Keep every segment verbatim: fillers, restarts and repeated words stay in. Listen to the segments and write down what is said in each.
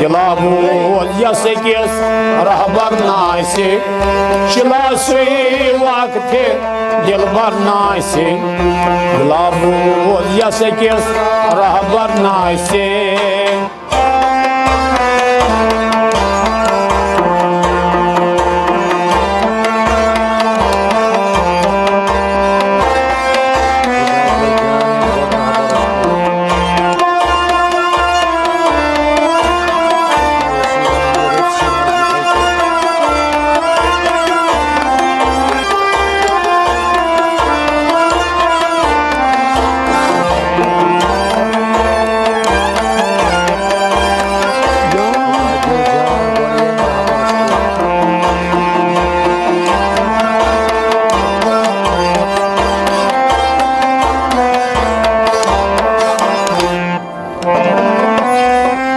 دِلا بوز یَس أکِس رہبر ناسہِ، شِلا سُے وقتِ دِلبر ناسہِ۔ دِلا بوز یَس أکِس رہبر ناسہِ۔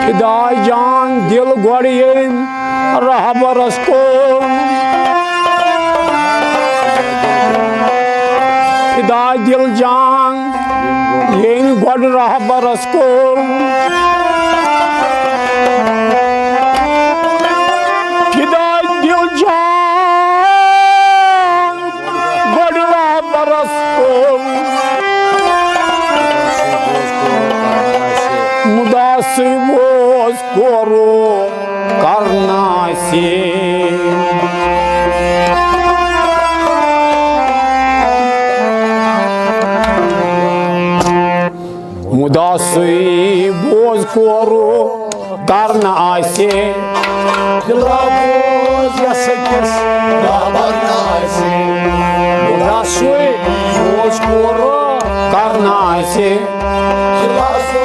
فدا جان دِل گۄڈٕ ییٚمۍ رہبرس کوٚر۔ فدا دِل جان ییٚمۍ گۄڈٕ رہبرس کوٚر۔ فدا دِل جان گۄڈٕ رہبرس کوٚر۔ مُداسٕے بوز کوٚرُکھ کرناسہِ۔ مُداسٕے بوز کوٚرُکھ کرناسہِ۔ دِلا بوز یَس أکِس رہبر ناسہِ۔ مُداسٕے بوز کوٚرُکھ کرناسہِ۔ دِلا سُے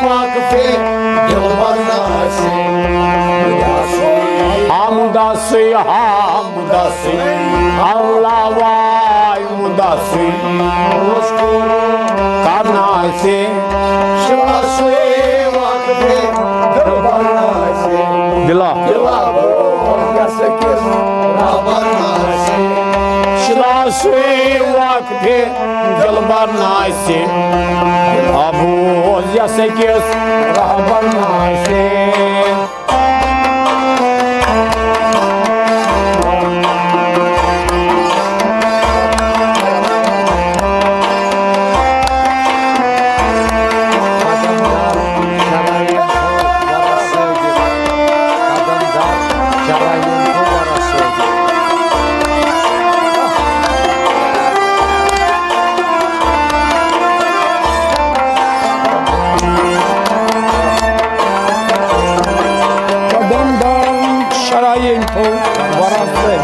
وقتِ دِلبر ناسہِ۔ دِلا سُے ہمداسٕے ہمداسٕے اللہ واے مُداسٕے۔ بوز کوٚرُکھ کرناسہِ۔ شِلا سُے وقتِ دِلبر ناسہِ۔ دِلا۔ دِلا بوز یَس أکِس رہبر ناسہِ۔ شِلا سُے وقتِ دِلبر ناسہِ۔ دِلا بوز یَس أکِس رہبر ناسہِ۔ قدم دار شرائع تھو ورثہ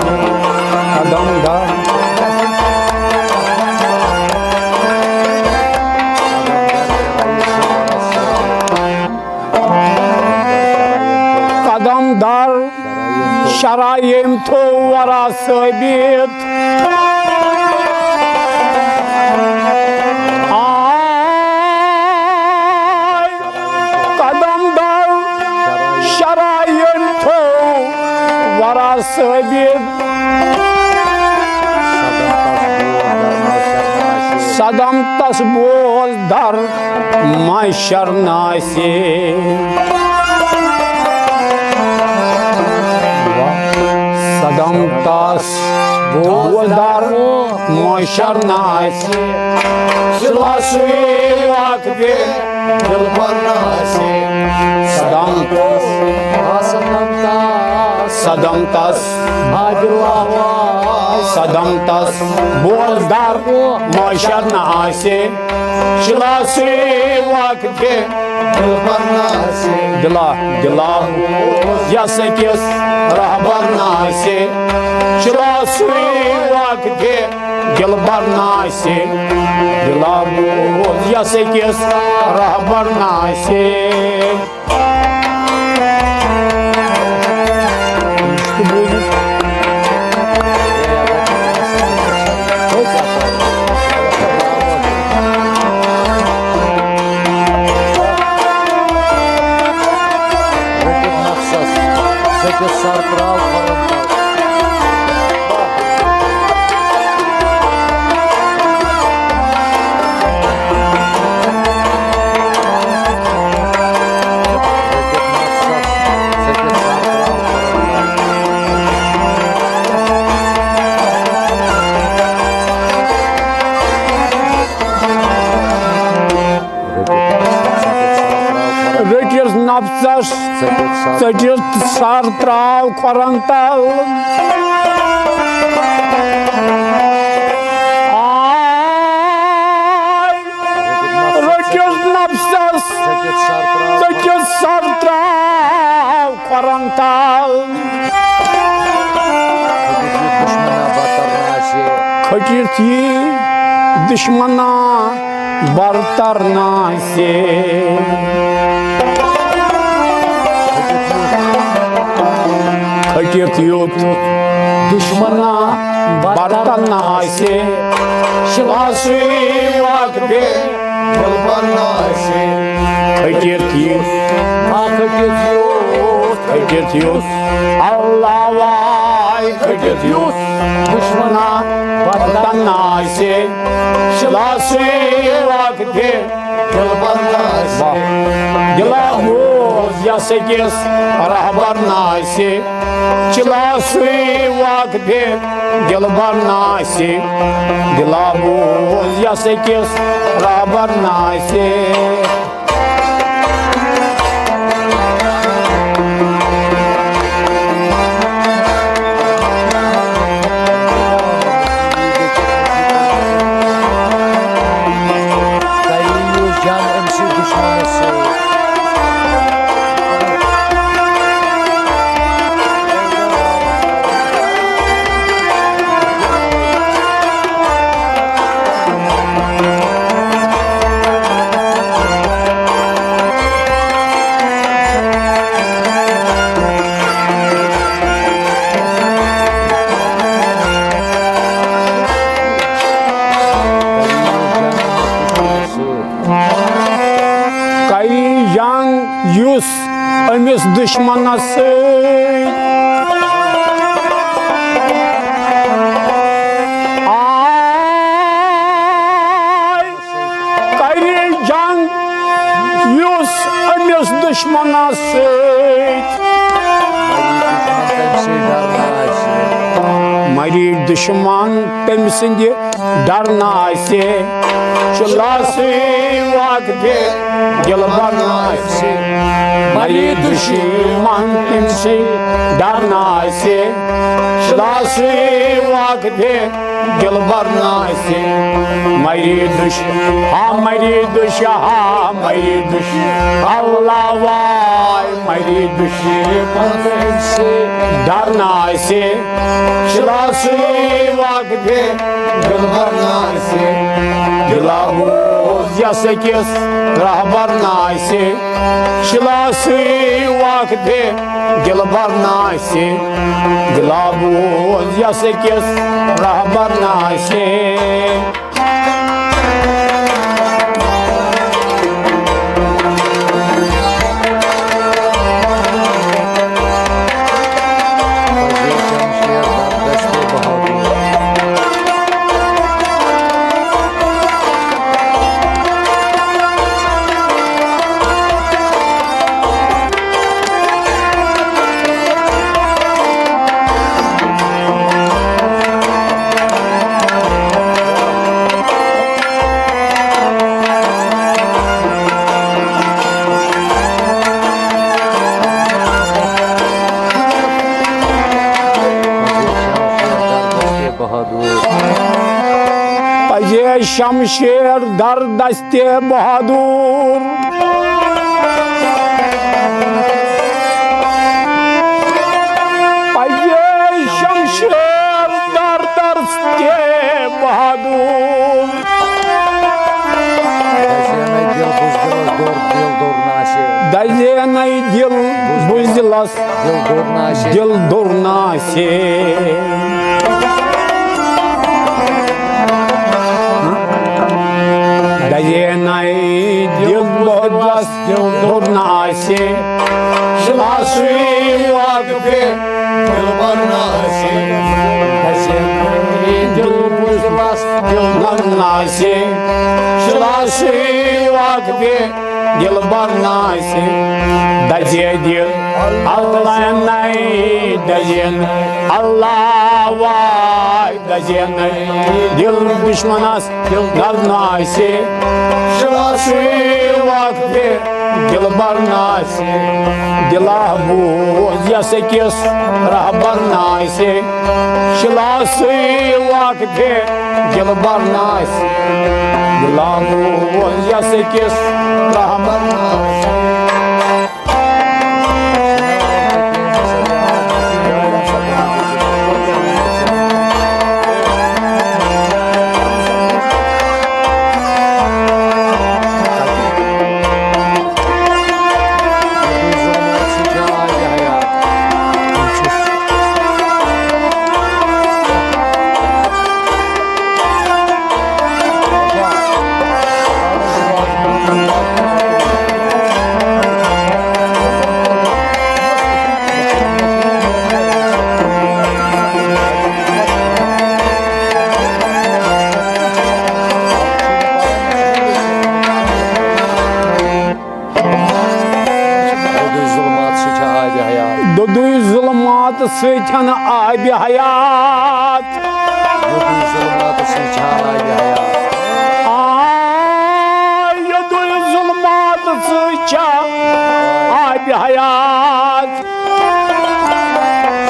قدم دار۔ قدم دار شرائع تھو ورثہ ثابت۔ آے قدم دار شرائع تھو ورثہ ثابت۔ صدم تس بوز در محشر ناسہِ۔ صدم تس بوز در محشر ناسہِ۔ سُہ سُے وقتِ دِلبر ناسہِ۔ صدم تس، صدم تس، صدم تس بوز در محشر ناسہِ۔ شِلا سُے وقتِ دِلبر ناسہِ۔ دِلا، دِلا یَس أکِس رہبر ناسہِ۔ شِلا سُے وقتِ دِلبر ناسہِ۔ دِلا بوز یَس أکِس رہبر ناسہِ۔ نفسس ژٔٹِتھ سر۔ ژٔٹِتھ سر تراو کھۄرن تل۔ آے رٔٹِتھ نفسس ژٔٹِتھ سر تراو۔ ژٔٹِتھ سر تراو کھۄرن تل۔ کھٔٹِتھ یہِ دُشمنا برترنہٕ آسہِ۔ کھٔٹِتھ یہِ دُشمنا برترنہٕ آسہِ۔ کھٔٹِتھ یُتھ دُشمنا برترنہٕ آسہِ۔ شِلاسٕے وقتہِ دِلبر ناسہِ۔ کھٔٹِتھ یُتھ، آ، کھٔٹِتھ یُتھ، کھٔٹِتھ یُتھ، اللہ واے، کھٔٹِتھ یُتھ، دُشمنا بدن آسہِ۔ شِلاسٕے وقتہِ دِلبر ناسہِ۔ واہ۔ دِلا بوز یس أکِس رہبر ناسہِ۔ چِلاسٕے وقتہِ دِلبر ناسہِ، دِلا بوز یس أکِس رہبر ناسہِ۔ کَرِ یہِ جنگ أمۍ سٕے دُشمنس سۭتۍ۔ کَرِ جنگ یُس أمِس دُشمنس سۭتۍ۔ آے کَرِ جنگ یُس أمِس دُشمنس سۭتۍ۔ مَرِ دُشمن تٔمۍ سٕنٛدِ ڈرنہٕ آسہِ۔ چِلاسٕے وقتہِ دِلبر ناسہِ۔ مَرِ دُشمن تٔمۍ سٕنٛدِ ڈرنہٕ آسہِ۔ چِلاسٕے وقتہِ دِلبر ناسہِ۔ مَرِ دُش، ہا مَرِ دُش، ہا مَرِ دُش، اللہ واے۔ مَرِ دُشمن تٔمۍ سٕنٛدِ ڈرنہٕ آسہِ۔ چِلاسٕے وقتہِ دِلبر ناسہِ۔ دِلا بوز یس أکِس رہبر ناسہِ۔ چِلاسٕے وقتہِ دِلبر ناسہِ۔ دِلا بوز یس أکِس رہبر ناسہِ۔ بہادر۔ پزے شمشیر در دست بہادر۔ پزے شمشیر در دست بہادر۔ دزے نَے دِل بُزدِلَس دور، دِل دور ناسہِ۔ دزے نَے دِل بُزدِلَس دِل دور ناسہِ۔ دِل دور ناسہِ۔ دزے نَے دِل بُزدِلَس دِل دور ناسہِ۔ شِلاسٕے وقتہِ دِلبر ناسہِ۔ دزے نَے دِل بُزدِلَس دِل دور ناسہِ۔ شِلاسٕے وقتہِ دِلبر ناسہِ۔ دزے دِل اللہ نَے، دزے نَے اللہ واے۔ دزے نَے دِل دُشمنَس دِل دور ناسہِ۔ شِلاسٕے وقتہِ دلبر ناسہِ، دلا بوز یس أکِس رہبر ناسہِ، شلاسٕے واقفہِ دلبر ناسہِ، دلا بوز یس أکِس رہبر ناسہِ۔ دودُے ظلمات سۭتۍ چھا آبِ حیات۔ دودُے ظلمات سۭتۍ چھَنہٕ آبِ حیات۔ دودُے ظلمات سۭتۍ چھا آبِ حیات۔ آ، یودُے ظلمات سۭتۍ چھا آبِ حیات۔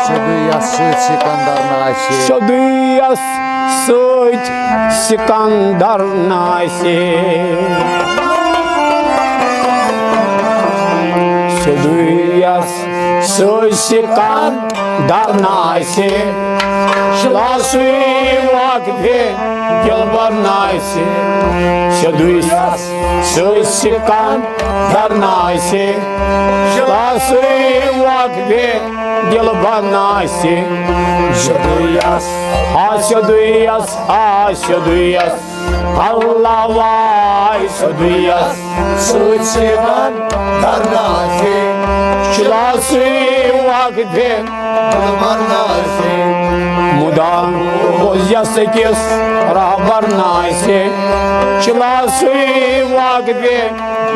سیوٚدُے یَس سۭتۍ سِکندر ناسہِ۔ سیوٚدُے یَس سۭتۍ سِکندر ناسہِ۔ سیوٚدُے یَس سۭتۍ سِکندر ناسہِ۔ شلاسٕے واقفہِ دلبر ناسہِ۔ سیوٚدُے یَس سۭتۍ سِکندر ناسہِ۔ شلاسٕے واقفہِ دلبر ناسہِ۔ سیوٚدُے یَس، ہا سیوٚدُے یَس، ہا سیوٚدُے یَس۔ اللہ واے سیوٚدُے یَس۔ سۭتۍ سِکندر ناسہِ۔ شلاسٕے واقفہِ دلبر ناسہِ۔ مُدا بوز یَس أکِس رہبر ناسہِ۔ شلاسٕے واقفہِ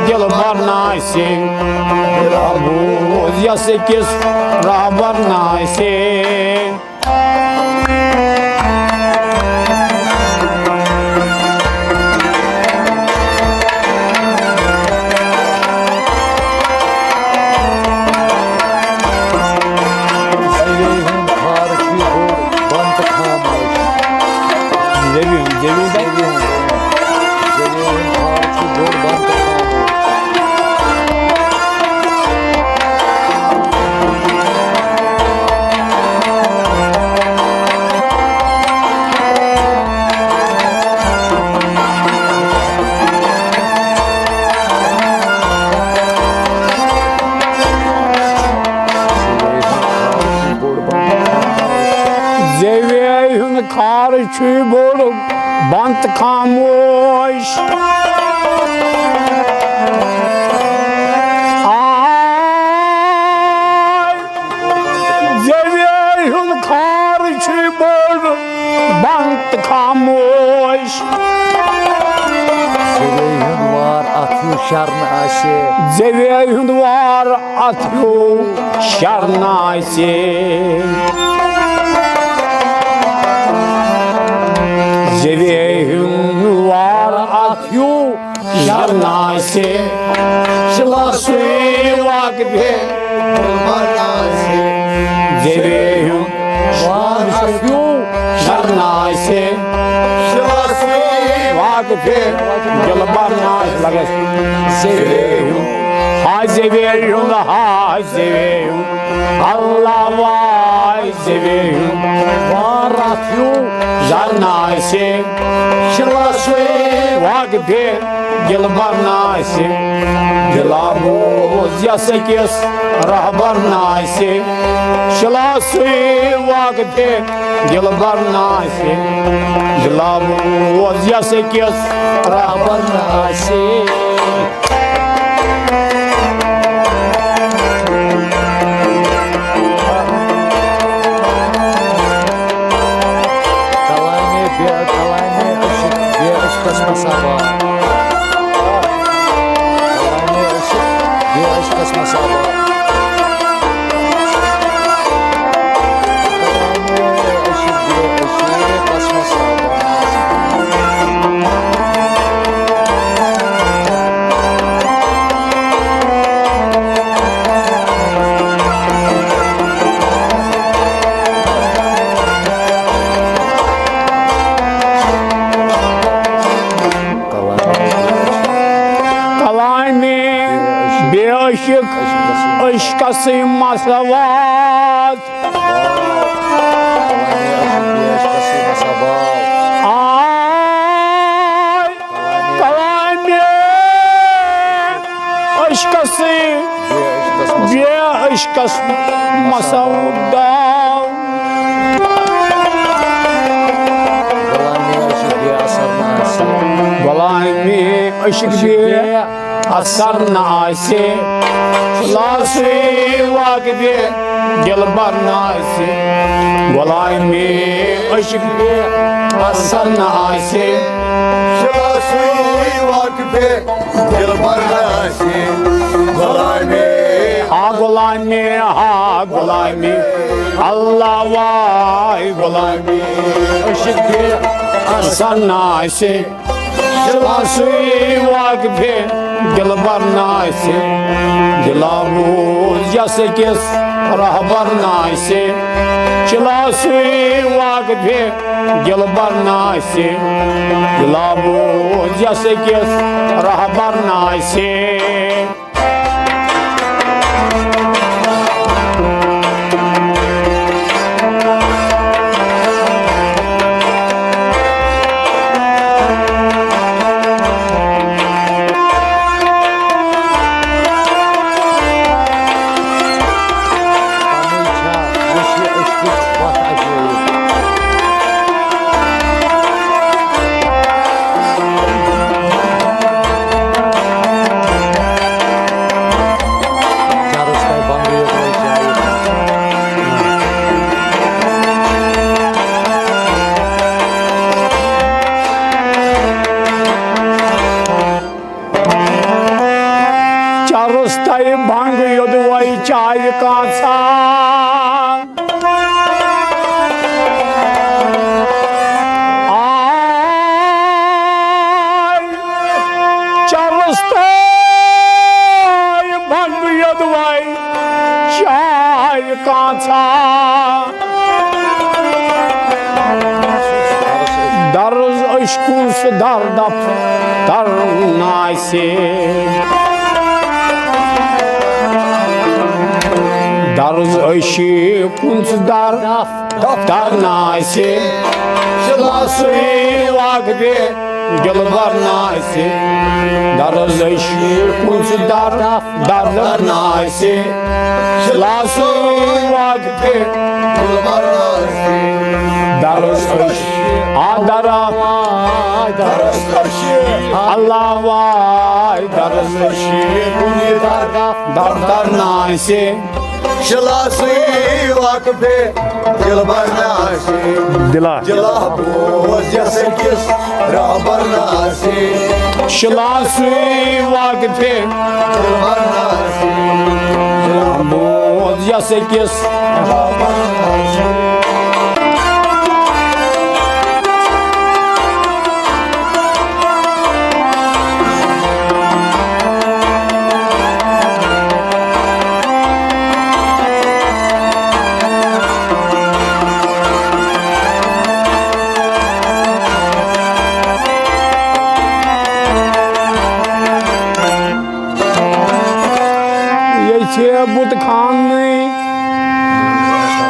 دلبر ناسہِ۔ دلا بوز یَس أکِس رہبر ناسہِ۔ زیوِ ہُنٛد خار چھُ بوٚڑ بنٛد تہٕ خاموش۔ زیوِ ہُنٛد، زیوِ ہُنٛد۔ زیوِ ہُنٛد۔ زیوِ ہُنٛد خار چھُ بوٚڑ بنٛد تہٕ خاموش۔ زیوِ ہُنٛد خار چھُ بوٚڑ بنٛد خاموش۔ آے زیوِ ہُنٛد خار چھُ بوٚڑ بنٛد خاموش۔ زیوِ ہُنٛد وار اَتھ ہیوٗ شرنہٕ آسہِ۔ زیوِ ہُنٛد وار اَتھ ہیوٗ شرنہٕ آسہِ۔ زیوِ ہُنٛد وار اَتھ ہیوٗ شرنہٕ آسہِ۔ شلاسٕے واقفہِ دلبر ناسہِ۔ زیوِ ہُنٛد وار اَتھ ہیوٗ شرنہٕ آسہِ۔ شلاسٕے واقفہِ دلبر ناسہِ۔ لگس۔ زیوِ ہُنٛد، ہا زیوِ ہُنٛد، ہا زیوِ ہُنٛد۔ اللہ واے زیوِ ہُنٛد وار اَتھ ہیوٗ شرنہٕ آسہِ۔ شلاسٕے واقفہِ دلبر ناسہِ۔ دلا بوز یَس أکِس رہبر ناسہِ۔ شلاسٕے واقفہِ دلبر ناسہِ۔ دلا بوز یَس أکِس رہبر ناسہِ۔ کلامے بے-، کلامے عشق بے عشقس مسابہ۔ کلامے عشق بے عشقس مسابہ۔ کلامے عشق بے عشقس مسابہ۔ عشقس مسوات۔ آے کلامِ عشقس، بے عشقس مسوداو۔ غلامِ عشق بے اثر نہ آسہِ۔ شِلاسُے واقفِ دِلبر نہ آسہِ۔ غلامِ عشق بے اثر نہ آسہِ۔ شِلاسُے واقفِ دِلبر نہ آسہِ۔ غلامِ، ہا غلامِ، ہا غلامِ، اللہ واے غلامِ۔ عشق بے اثر نہ آسہِ۔ شِلاسُے واقفِ دِلبر نہ آسہِ۔ دِلا بوز یَس أکِس رہبر نہ آسہِ۔ شِلاسُے واقفِ دِلبر نہ آسہِ۔ دِلا بوز یَس أکِس رہبر نہ آسہِ۔ چرس تہِ بنگ یوٚدوَے چایہِ کانٛژھا۔ آے چرس تہِ بنگ یوٚدوَے چایہِ کانٛژھا۔ درز عشقس در دفتر نہ آسہِ۔ درز عشقس در دفتر نہ آسہِ۔ شِلاسُے واقفِ دِلبر نہ آسہِ۔ درز عشقس در دفتر نہ آسہِ۔ شِلاسُے واقفِ دِلبر نہ آسہِ۔ درز عشق، آ درا، درز عشق، اللہ واے، درز عشق، کُنہِ در دفتر نہ آسہِ۔ شِلاسُے واقفِ دِلبر نہ آسہِ۔ دِلا۔ دِلا بوز یَس أکِس رہبر نہ آسہِ۔ شِلاسُے واقفِ دِلبر نہ آسہِ۔ دِلا بوز یَس أکِس رہبر نہ آسہِ۔ ییٚتہِ بُت خانٕے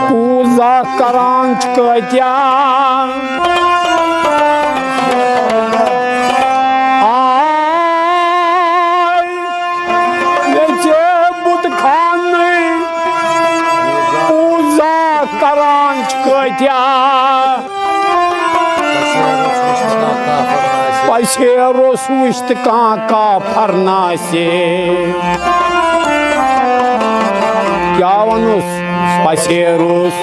پوٗزا کران چھِ کٲتیٛاہ۔ آے ییٚتہِ بُت خانٕے پوٗزا کران چھِ کٲتیٛاہ۔ پسیرس وٕچھتہٕ کانٛہہ کافر نہ آسہِ۔ کیٛاہ وَنُس؟ پسیرس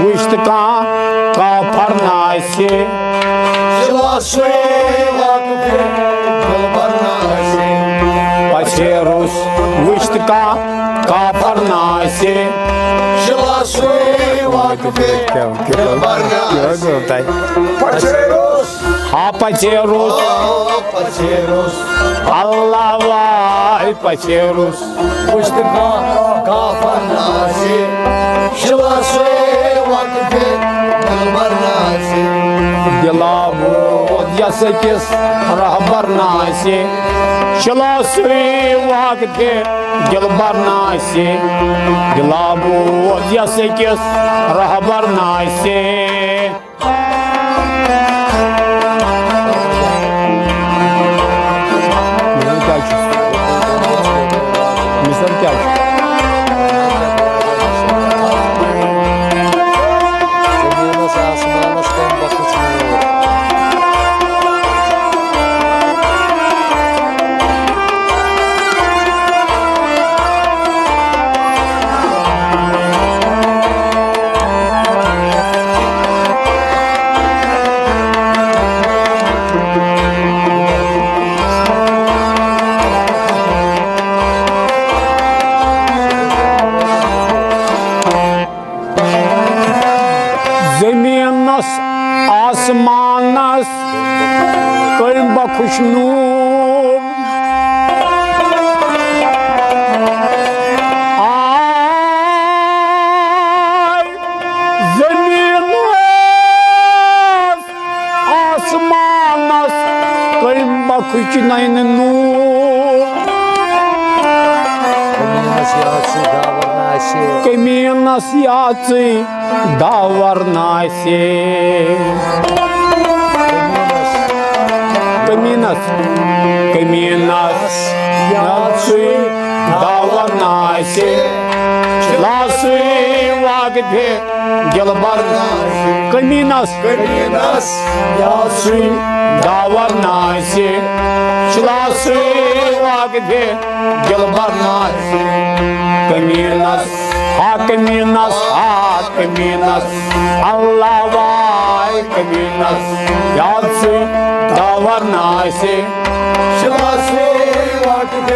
وٕچھتہٕ کانٛہہ کافر نہ آسہِ۔ شِلاسُے واقفِ دِلبر نہ آسہِ۔ پسیرس وٕچھتہٕ کانٛہہ کافر نہ آسہِ۔ شِلاسُے واقفِ دِلبر نہ آسہِ۔ پسیرس، ہا پسیرس، آ پسیرس، اللہ واے پسیرس۔ وٕچھتہٕ کانٛہہ کافر نہ آسہِ۔ شِلاسُے واقفِ دِلبر نہ آسہِ۔ دِلا بوز یَس أکِس رہبر نہ آسہِ۔ شِلاسٕے وقتِ دِلبر ناسہِ، دِلا بوز یَس أکِس رہبر ناسہِ۔ مِثال کیٛاہ چھُ؟ مِثال کیٛاہ چھُ؟ زٔمیٖنَس آسمانَس کَمہِ وقتہٕ چھُ نوٗر؟ زٔمیٖنَس آسمانَس کٔمۍ بخش نوٗر؟ آے زٔمیٖنَس آسمانَس کٔمۍ بخش نَینہٕ نوٗر؟ کٔمیٖنَس یاد سُے داوَر نہٕ آسہِ۔ کٔمیٖنَس یاد سُے داوَر نہٕ آسہِ۔ کٔمیٖنَس، کٔمیٖنَس یاد سُے داوَر نہٕ آسہِ۔ شِلاسٕے وقتِ دِلبر کٔمیٖنَس، کٔمیٖنَس یاد سُے داوَر نہٕ آسہِ۔ شِلاسٕے وقتِ دِلبر ناسہِ۔ کٔمیٖنَس، ہا کٔمیٖنَس، ہا کٔمیٖنَس، اللہ واے کٔمیٖنَس، یاد سُے داوَر ناسہِ۔ شِلاسٕے وقتِ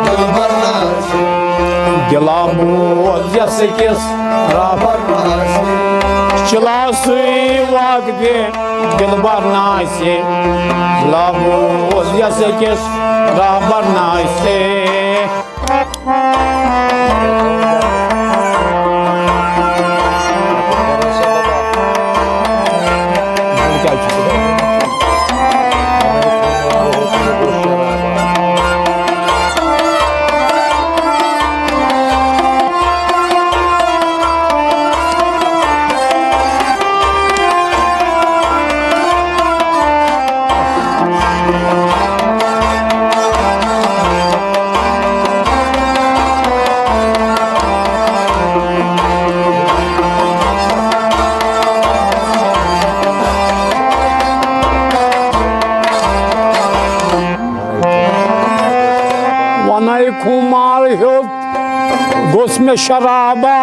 دِلبر ناسہِ۔ دِلا بوز یَس أکِس رہبر ناسہِ۔ شِلاسٕے وقتِ دِلبر ناسہِ۔ دِلا بوز یَس أکِس رہبر ناسہِ۔ وَنے خُمار ہیوٚت گوٚژھ مےٚ شرابا۔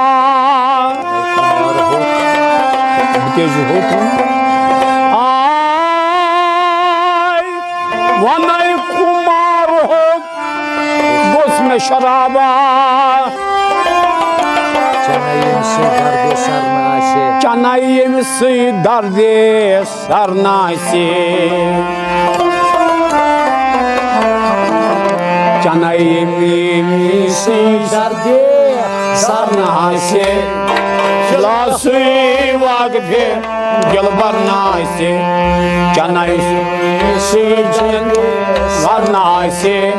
بہٕ کیٛازِ ہیوٚت وۄنۍ؟ آے وَنے خُمار ہیوٚت گوٚژھ مےٚ شرابا۔ چناے ییٚمہِ سۭتۍ دردِ سر نہٕ آسہِ۔ چناے ییٚمہِ سۭتۍ دردِ سر نہٕ آسہِ۔ چناے ییٚمہِ سۭتۍ دردِ سر نہٕ آسہِ۔ شِلاسٕے وقتِ دِلبر ناسہِ۔ چناے سۭتۍ دردِ سر نہٕ آسہِ۔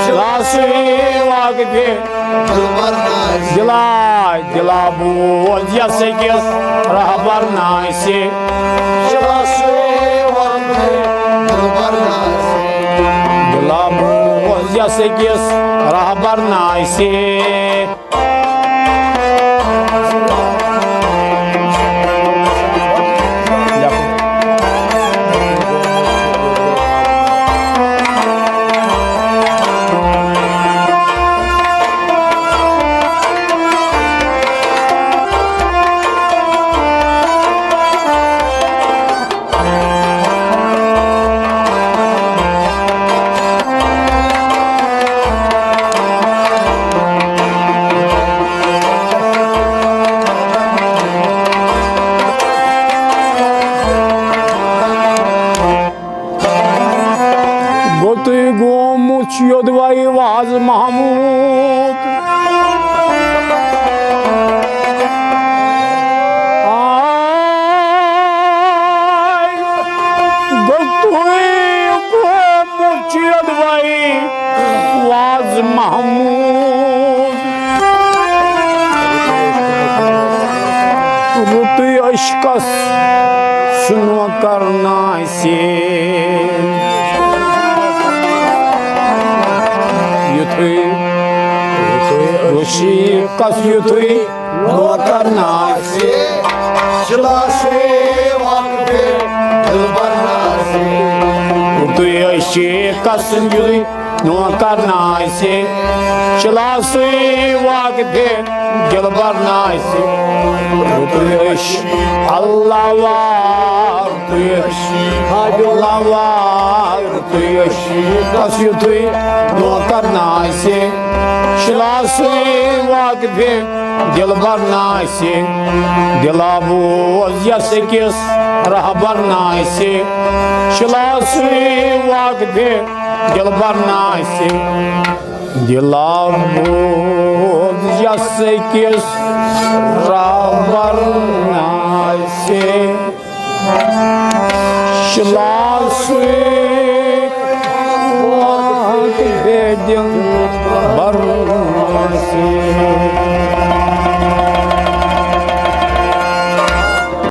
شِلاسٕے وقتِ دِلا، دِلا بوز یَس أکِس رہبر ناسہِ۔ دِلا بوز یَس أکِس رہبر ناسہِ۔ عشقس سُہ نوکر ناسے۔ یُتھُے، یُتھُے عشقس یُتھُے نوکر ناسے، شلاسے واقفے دلبر ناسے۔ یُتھُے عشقس یُتھُے نوکر ناسے، شلاسے واقفے دلبر ناسے۔ یُتھُے عشق اللہ وار، یُتھُے عشق اللہ وار، یُتھُے عشقس یُتھُے نوکر ناسے، شلاسے واقفے دلبر ناسے۔ دلا بوز یس أکِس رہبر ناسے، شلاسے واقفے دلبر ناسے۔ دلا بوز یس أکِس رہبر ناسے، شلاسے واقفے دلبر ناسے۔